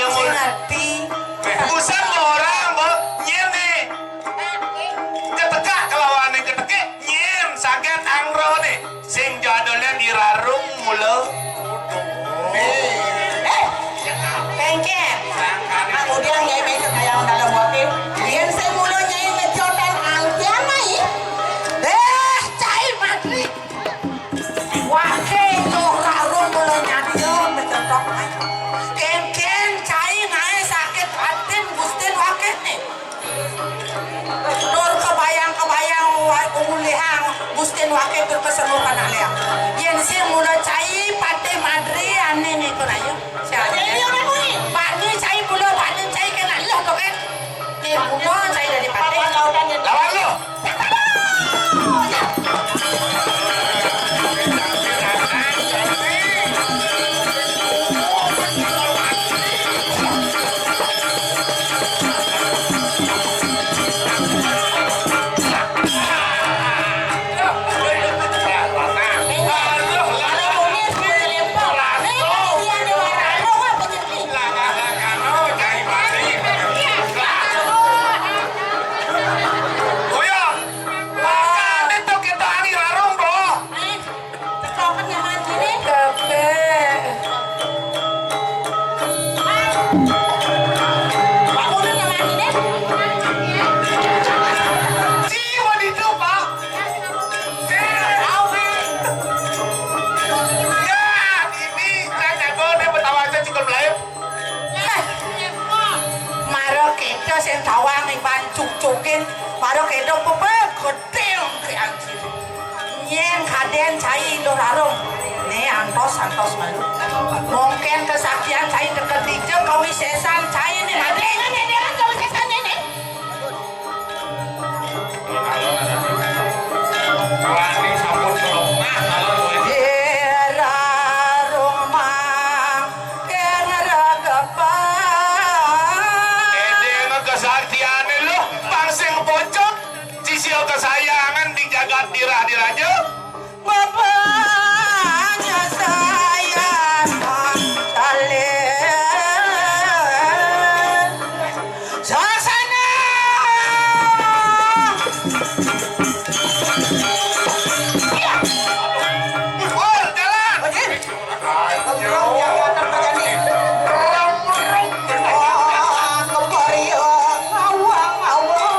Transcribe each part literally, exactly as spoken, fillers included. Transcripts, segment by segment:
Sing ngerti. Busan orang, Mbok, nyene. Ketekak kelawane ketekik, nyem saget angrone. Sing jadole dirarung mula. Eh, Kengken. Aku dia nyai mesuk kayak dalam wakil. Yen sing mula nyai ngejotan angkian mai. Eh, cai matri. Wake yo rarung mula nyadya mecotok mai. Kengken cai nae sakit atin Gustin wake ne. Tur kebayang-kebayang wa-, ulihang Gustin wake tur kesenur anak liang. Yen sing mula cai pate madri ane ne to ayo. Siapa? Bani cai mula, bani cai kena liah to kan. Ni mula cai dari pate. Lawan lu. Makan itu kita hari rarung, Bro. Tekoken nyaman diri. Kabeh. Bangunan nyaman diri. Jiwa di itu, Pak. Tahu, Pak. Ya, ini saya jago deh, Betawi aja cukup lain. Heh. Mara keto sing tawang ning pancuk-cukin, mara keto bebek gedhe ke anjir. Nyeng kaden cai Indoh Rarung. Ne antos, antos malu. Mungkin kesaktian cai deket dija kawisesan cai ne mati. Kawisesan ne. Ira rumah kena regepan. Edeng kesaktiane lu, pang sing pojok, sisya kesayangan di jagat dirah diraja. Bapaknya saya saleh. Sasana. Iya. Woi, Bol, jalan. Oke. Rem, rem, rem. Wah, kebarian. Ngawang, ngawang.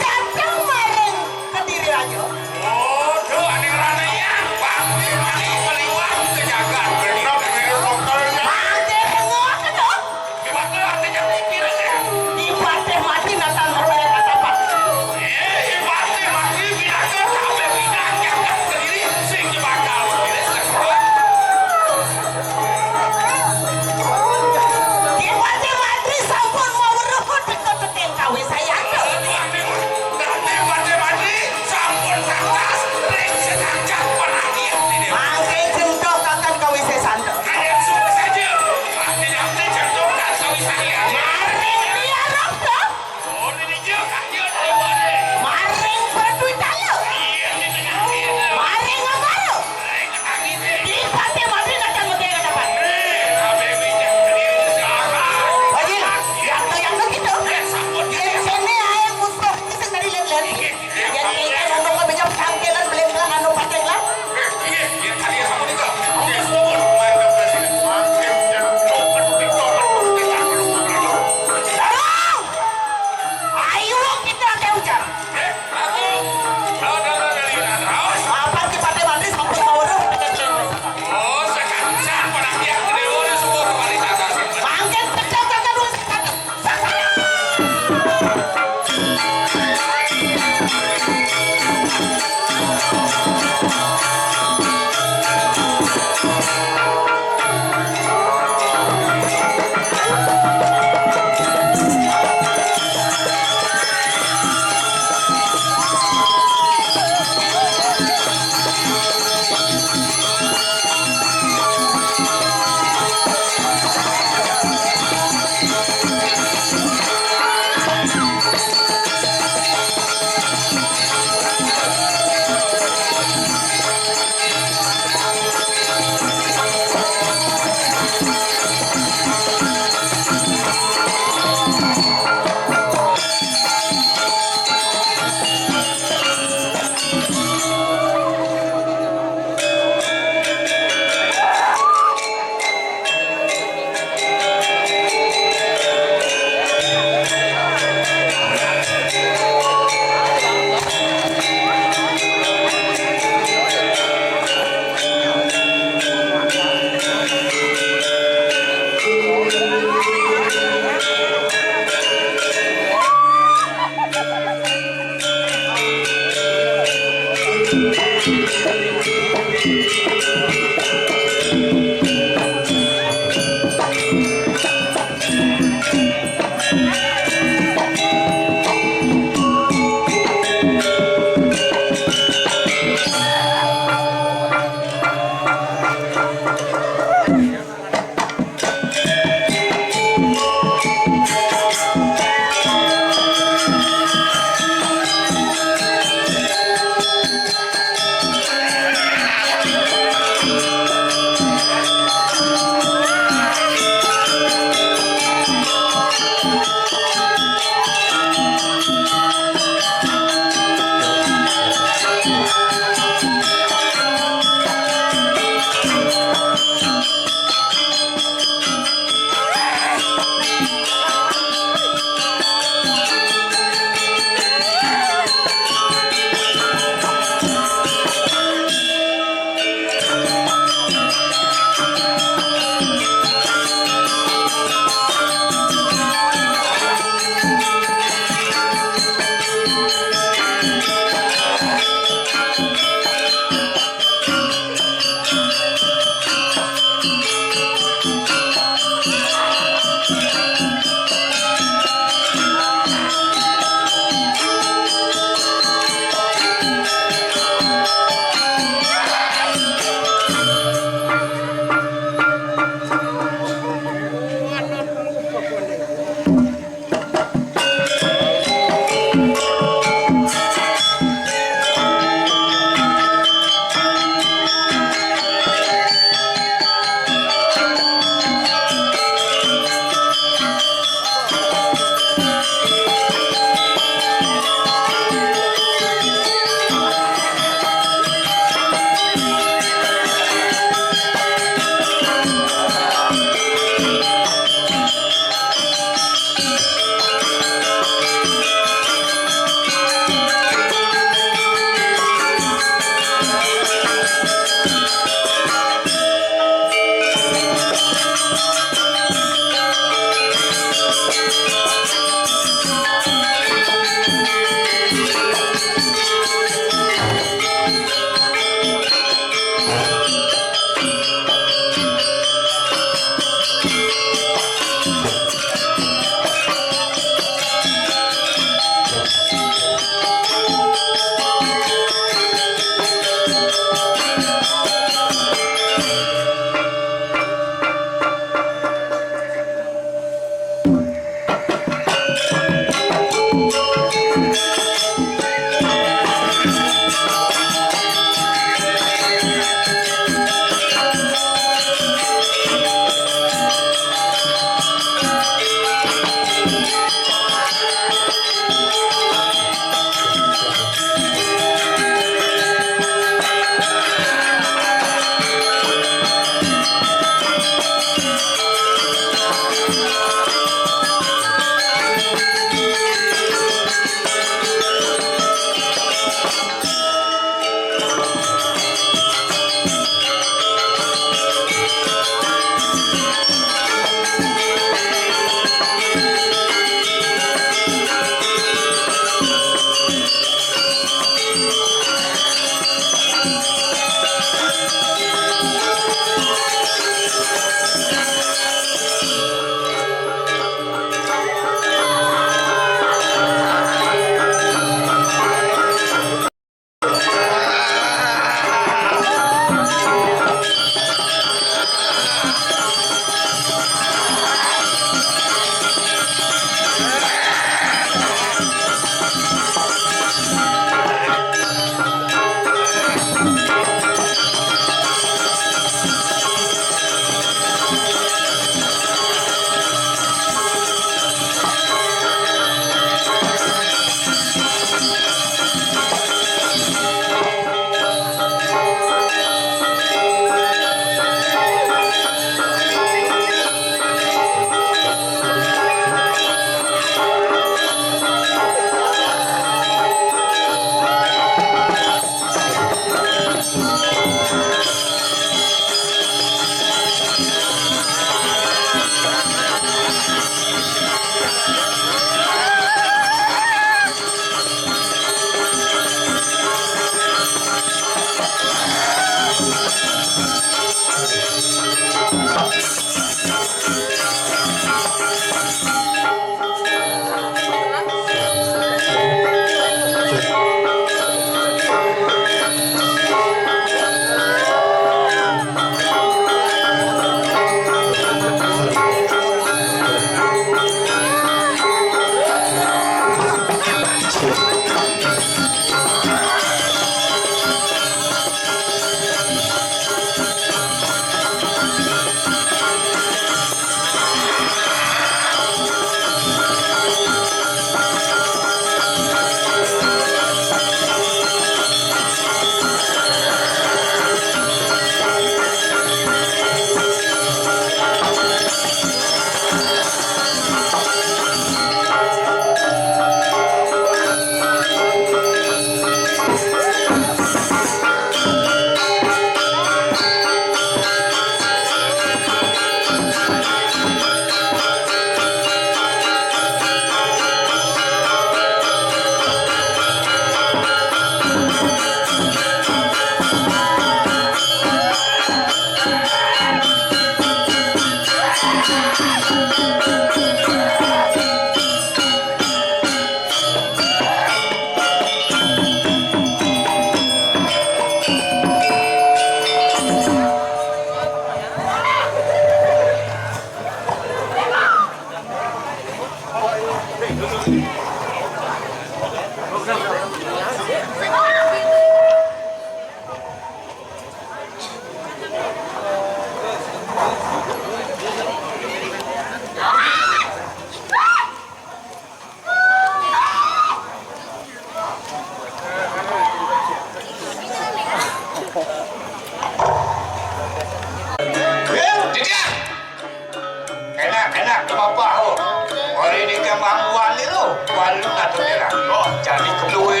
Atuh diranggo, jadi keluar.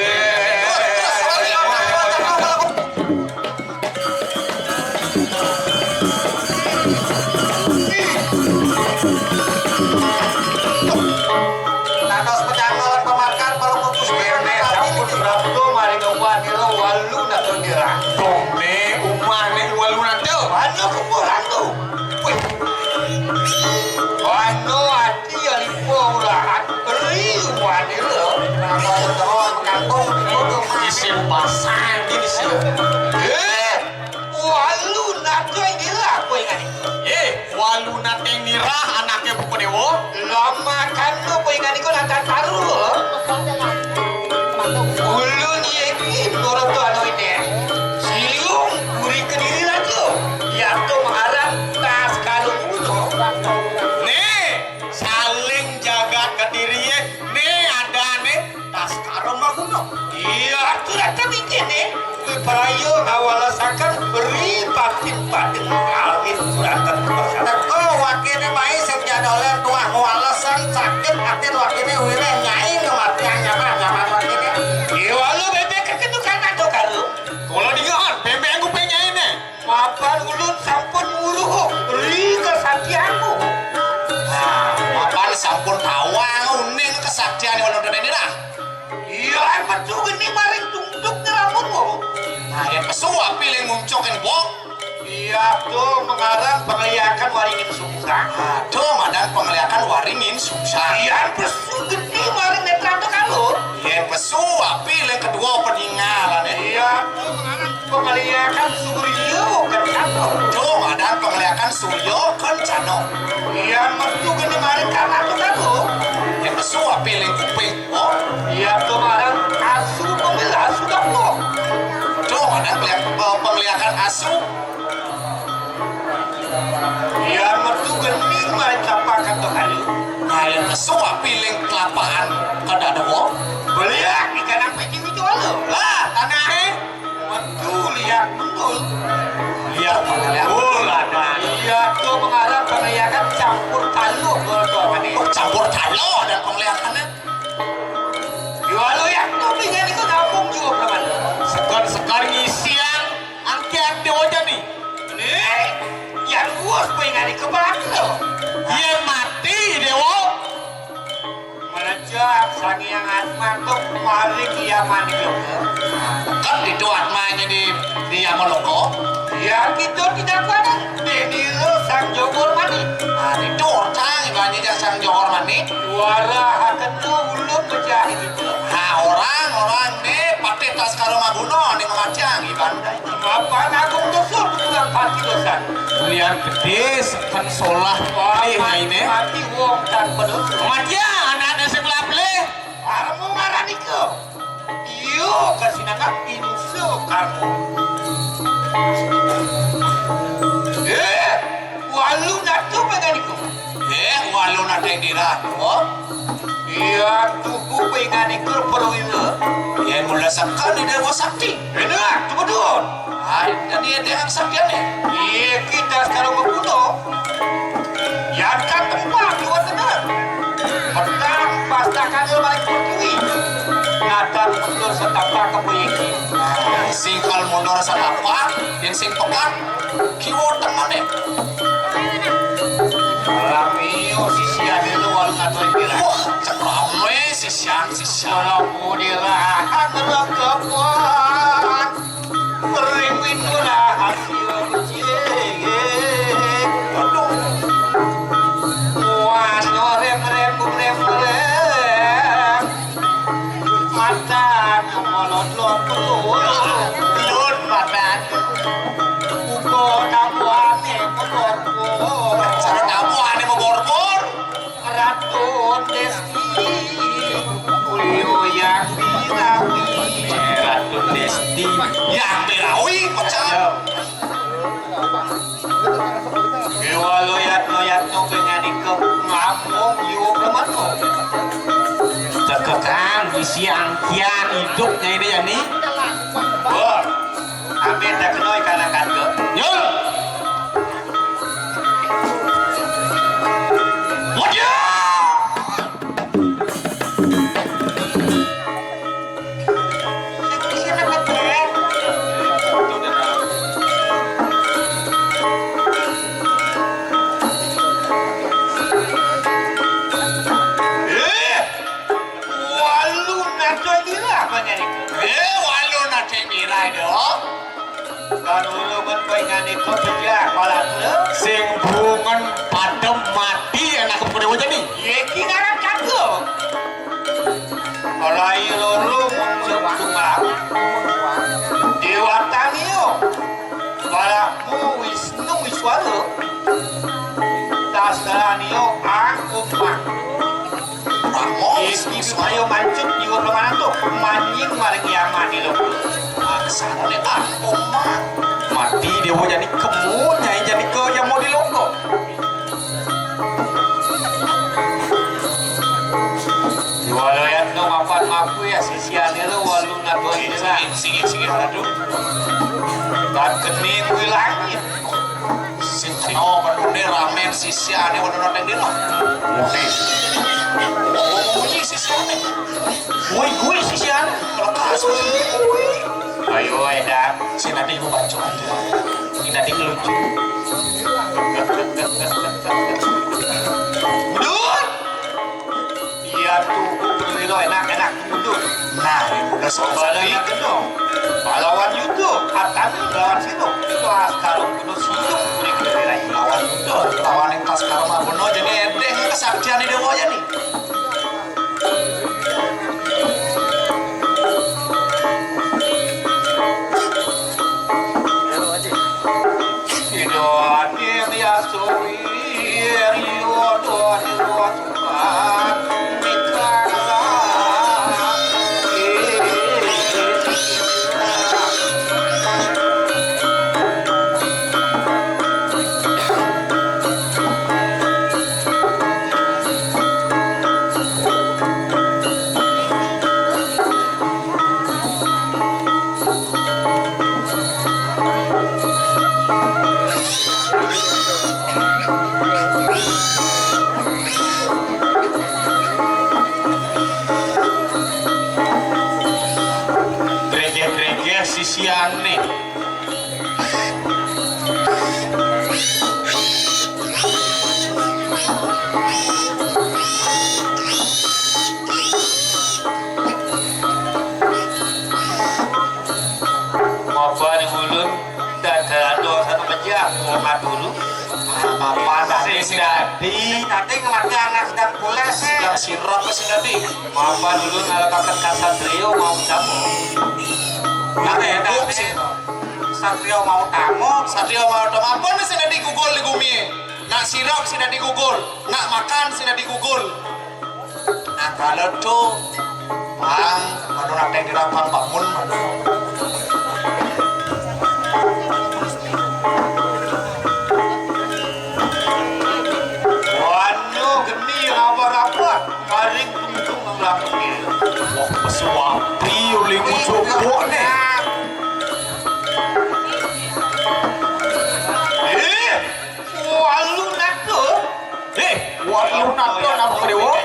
Dados pejangolan pemakan kalau putus. Kene sampun rabdo mari ngomong dilo walu nato diranggo. Dombe umah ne walu nato. Anu kuburan tu. Wih. Anu ati ya lipo ulahan. Beri walu. Isin pasang di sini. Eh. Walu nato ing gila kowe ngene. Eh, walu nato ing nirah anake Buku Dewa. Lama kan to kowe ngene iku nata taru. Ulun iki nurut to anu ini. Siung buri kediri lagi. Ya to mengarang tas kalung uno. Nih, saling jaga kediri ya. Nih ada nih. Taskara maguna. Iya, aturan mikir nih. Prayo ngawalesaken beri patin-patin kawin suratan. Teko wakene mai sing jadoler tuah ngwalesan sakit atin wakene wiréh nyai kematian nyaman-nyaman wakene. Iya, lu bebek kekendukan atau kalu? Kalau dengan bebek aku penyaine. Mapan ulun sampun nguruh ri kesaktianmu. Nah, mapan sampun tawang uning kesaktian wan udah ini lah. Iya, pesu geni maring tungtuk ngelamunmu. Nah, yang pesu api leng muncok ini, Bong. Iya, tuh mengarang pengliakan waringin sungsang. Aduh, madan pengliakan waringin sungsang. Iya, pesu geni maring netra tuh kalu. Iya, pesu api leng kedua peningalan ya. Iya, tuh mengarang pengliakan suryo kencana. Tuh, madan pengliakan suryo kencana. Iya, metu geni maring karena tuh kalu. Iya, pesu api leng kuping. Oh, iya, tuh marang asu pembela sudah po. Tuh, ada peliak-, eh, pengliakan asu. Iya, metu geni maring kelapa kata kayu. Nah, yang asu api leng kelapaan kada ada po. Beliak ikan apa ini jual lo? Lah, tanah eh. Metu liak betul. Liak pengliakan. Oh, lah, nah. Iya, tuh mengarah pengliakan campur taluh kalau tuh apa nih? Oh, campur taluh ada pengliakannya. Diwalo yang topingan itu ngapung juga preman. Sekar-sekar ngisian angkian dewa jani. Nih, yang bos pengen di kebak lo. Yang mati dewa. Melejak sangiang atma tuh maring iya mani lo. Kan itu atmanya di, di Yamaloka. Ya, kita tidak pandang. Deni lo sang jogor mani. Nah, itu orang ibaratnya dia sang jogor mani. Wala hakena ulun menjahit itu. Nah, orang-orang ni patih taskara maguna ni ngamatiang iban. Bapak Agung Dusur tukang pati dosan. Liar gede seken solah. Wah, patih ini. Mati wong tanpa dosa. Kematian anak sebelah pelih. Armu ngaran iko. Iyo, kasinangkap insu karmu. Eh, walu natu panganiku. Eh, walu natu yang diratu. Iya, tuku panganiku perwira. Iya, mula sakal di Dewa Sakti. Enak, tuh betul. Hai, tadi ada yang sakti nih. Iya, kita sekarang berkuda. Yata tempat dua tenan. Petang pastakan balik pertiwi. Natar mundur setapak ke buyiki. Singkal mundur setapak, yang sing pekat, kiwa teman deh. Lamio sisian itu walau ngatur bilang. Wah, cek rame sisian, sisian. Kalau kudilah, ngerok kepuan. Ring pintura hasil becik. Aduh. Muan nyorem rem rem rem. Mata nyolot lot pelur. Pelur mata. Uko nabuane pelor. Cara nabuane meborbor. Ratu Desti, Ulio yang birawi. Ratu Desti yang birawi, pecah. Dewa loyat loyat no penyanyi ke ngapung yu kemana? Cekekang bisi angkian hidupnya ini ya nih. Wah, ambil tak kenoi kanak kan ke. Yul. Waduh! Eh, walu nate mirai do. Kan ulu men kowe ngandika pejah malah le. Sing bungen padem mati enak kepene wajan ni. Ye ki ngaran kagok. Rai loro muncul tunggal. Dewata nio. Balamu Wisnu Wiswara. Tasranio angkupak. Iki ayo mancut jiwa permanen tuh. Manjing maring yaman di loko. Maksane angkupak. Mati dewa jani kemu nyai jani ke yang mau di loko. Diwaloyat no mapan maku ya sisiane lo walu nadua sini sini sini aduh. Dan kene kuwi langit. Sing kena menune ramen sisiane walu nang dino. Muni. Muni sisiane. Kuwi kuwi sisiane. Lekas kuwi. Ayo edan. Sing nanti ibu baca aja. Sing nanti lucu. Mundur. Iya tuh, mundur itu enak-enak mundur. Nah, udah sobat ini dong. Pahlawan Yudo, Atan lawan Sino. Itu Askara kudu situ kuning dari lawan Yudo. Lawan yang pas karma bener jadi edeng kesaktian di dewa aja nih. Gregeh-gregeh sisiane. Mapan ulun dadaran dosa pejah, muka dulu. Mapan tadi sing dadi. Sing dadi ngelatih anak sedang pules, eh. Sedang sirap sing dadi. Mapan ulun ngalakaken kasatrio mau tamu. Nah, ya, tapi satrio mau tamu, satrio mau tamu. Apa nih sing dadi gugul di gumi? Nak sirap sing dadi gugul, nak makan sing dadi gugul. Nah, kalau tuh, Bang, kalau nak yang dirapang bangun, Bang. Wanu geni apa-apa, paling untung ngeblak. Wah, pesuapi uling ucuk nih. Eh, walu nado. Eh, walu nado napa dewa?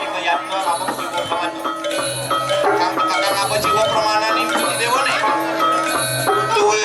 Kakang apa jiwa permanen ini dewa nih? Duh.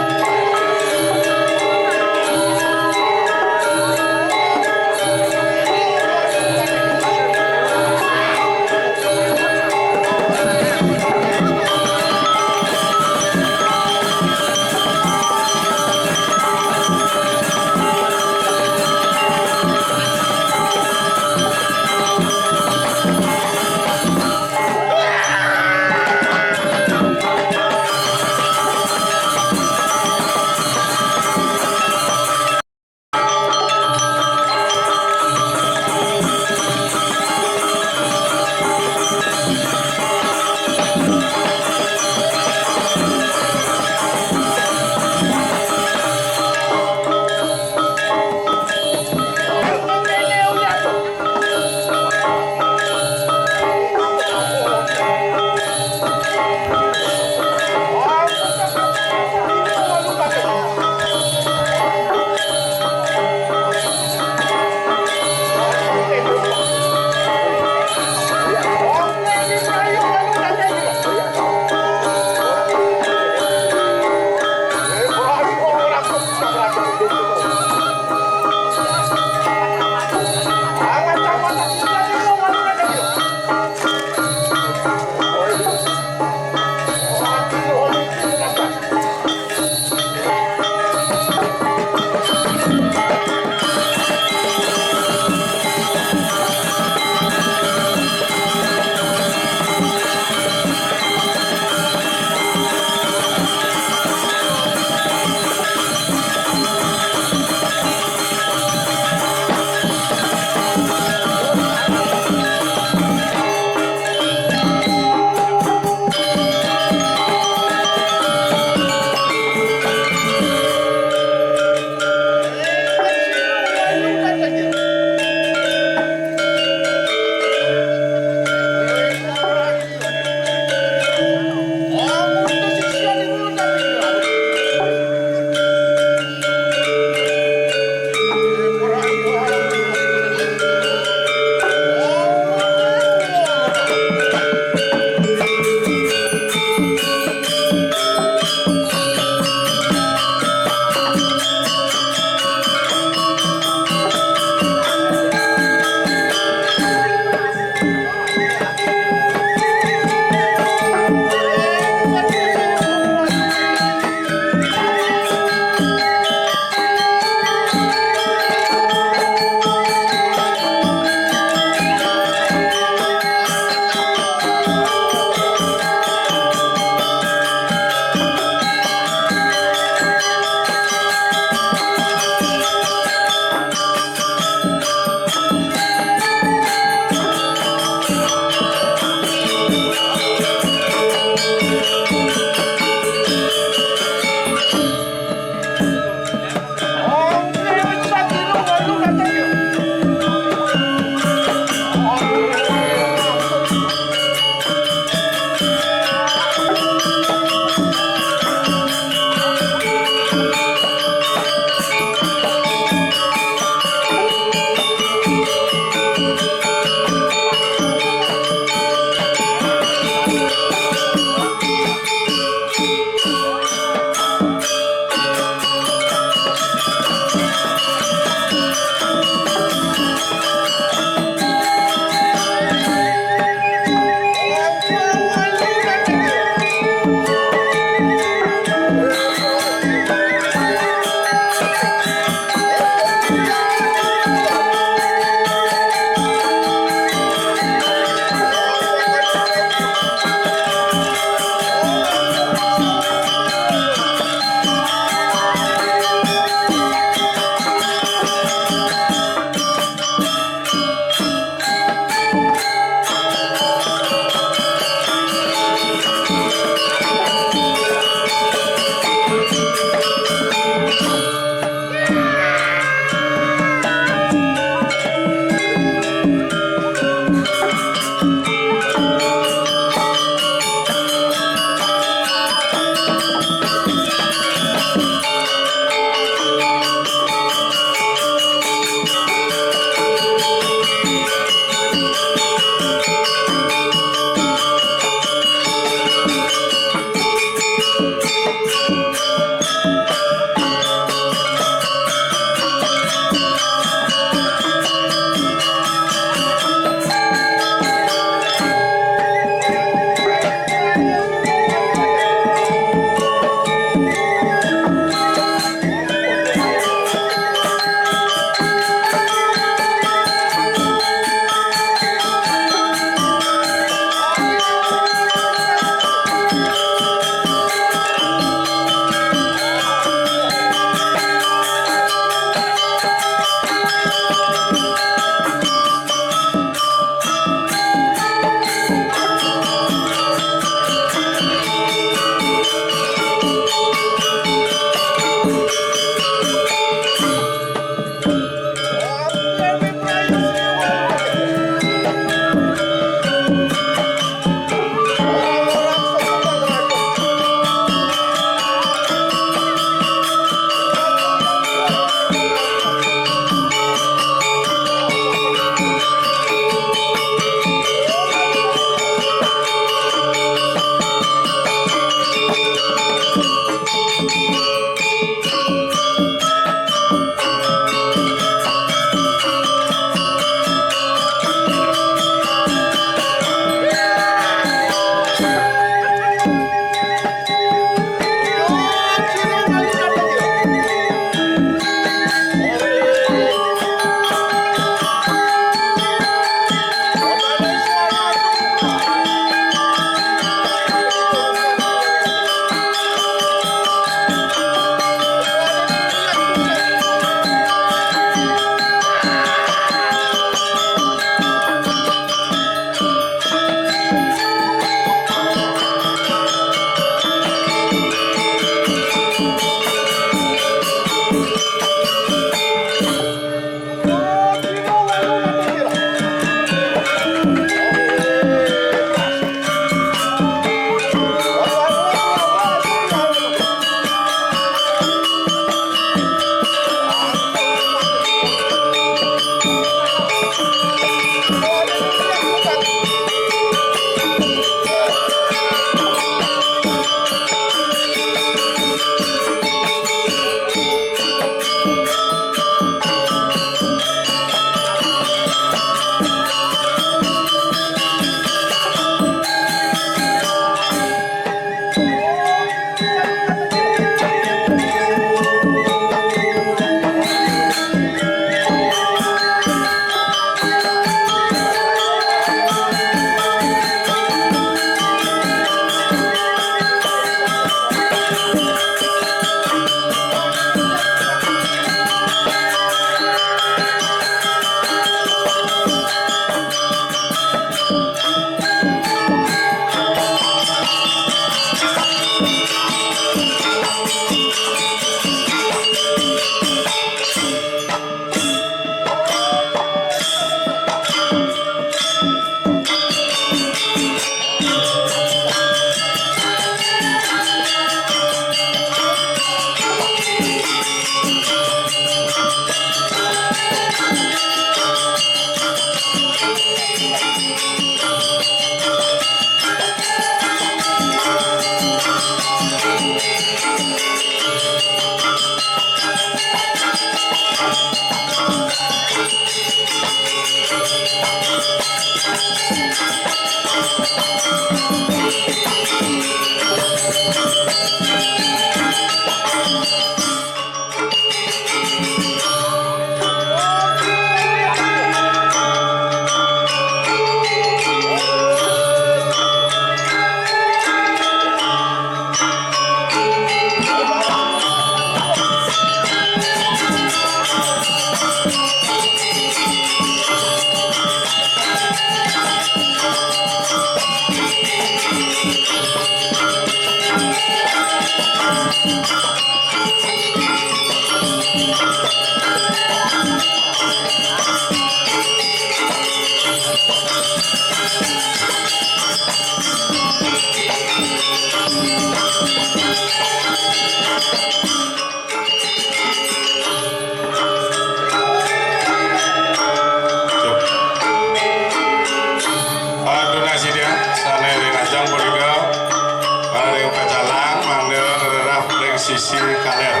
Kaler.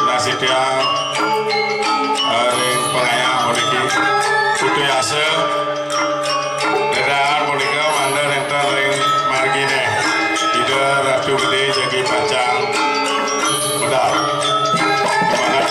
Nasida, eh, ring pengayah puniki. Putu yasa. Dedaan punika wanda nenten ring margine. Ida Ratu Gede jagi pacang medal. Semangat.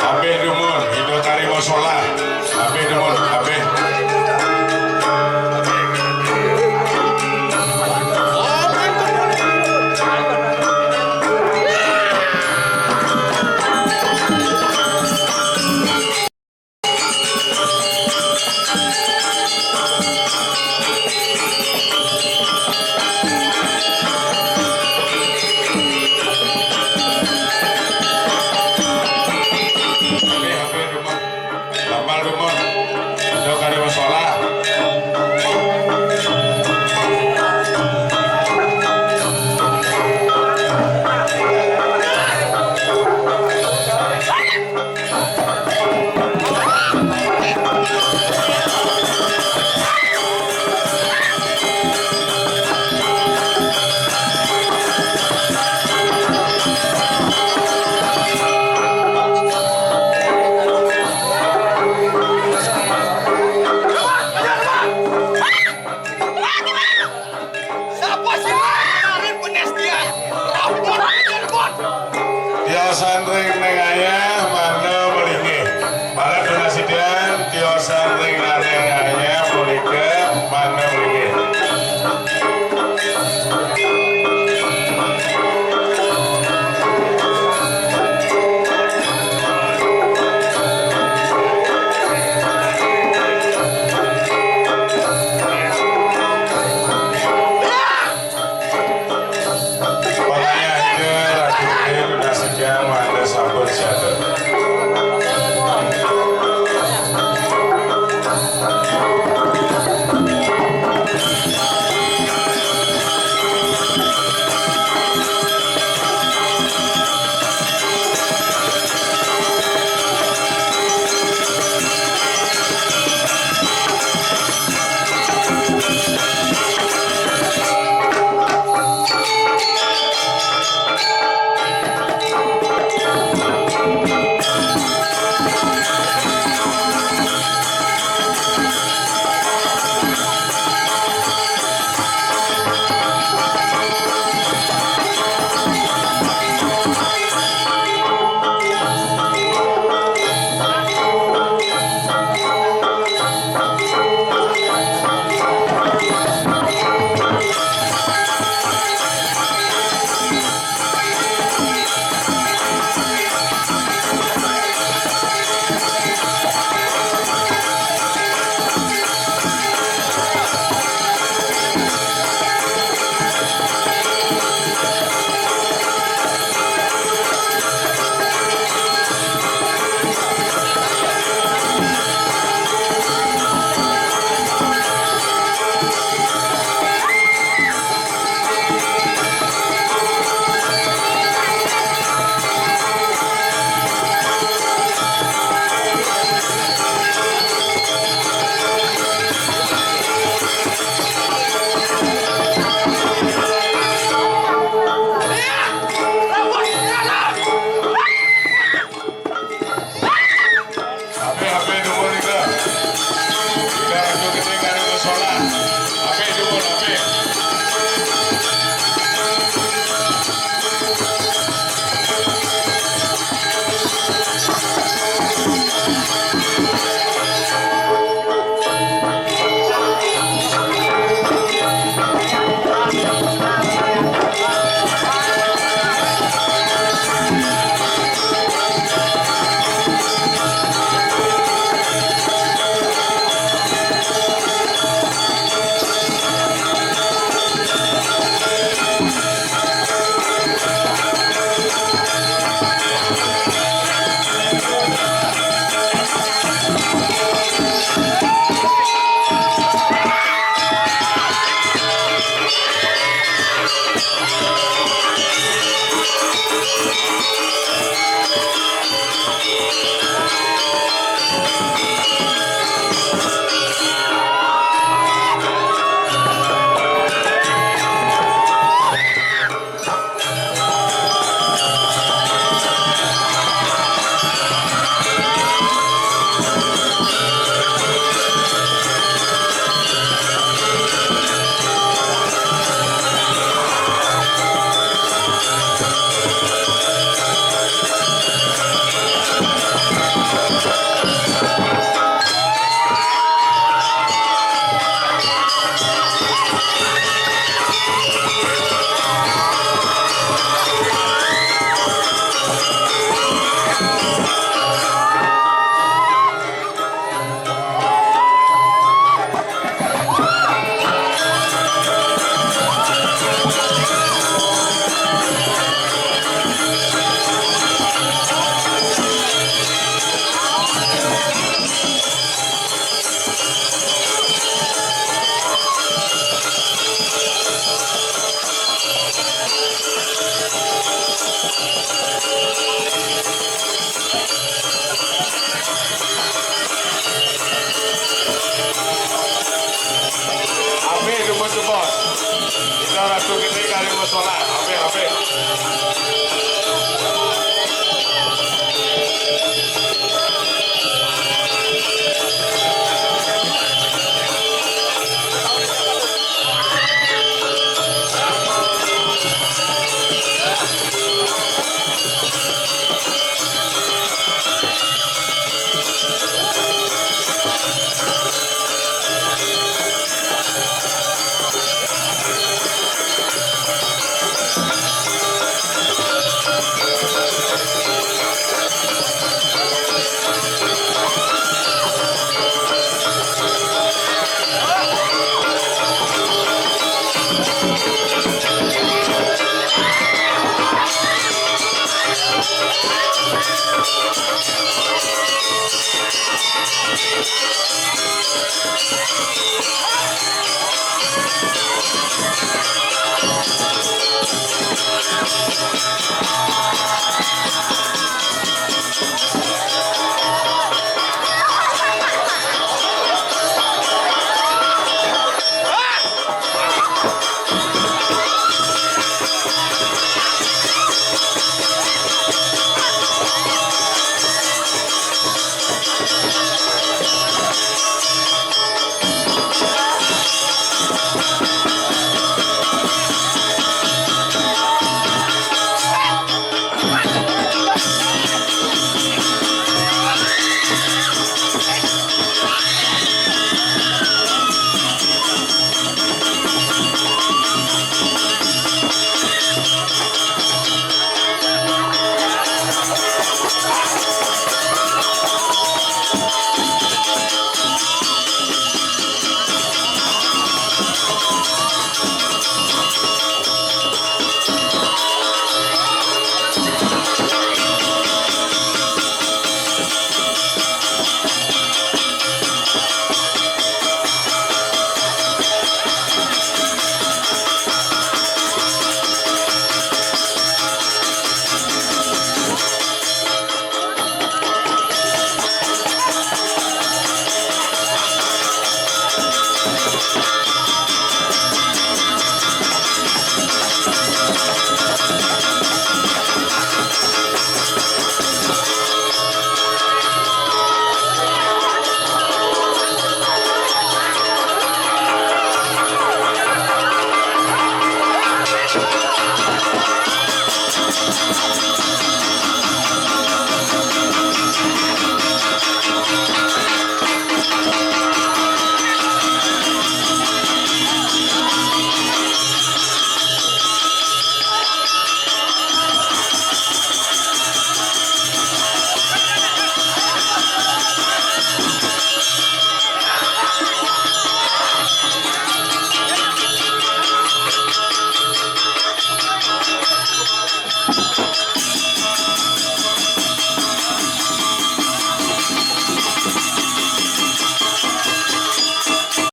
Abih dumun, Ida Kariwa Solah. Abih dumun, abih. Abih, abih dumun. Tambal dumun. Ida Kariwa Solah.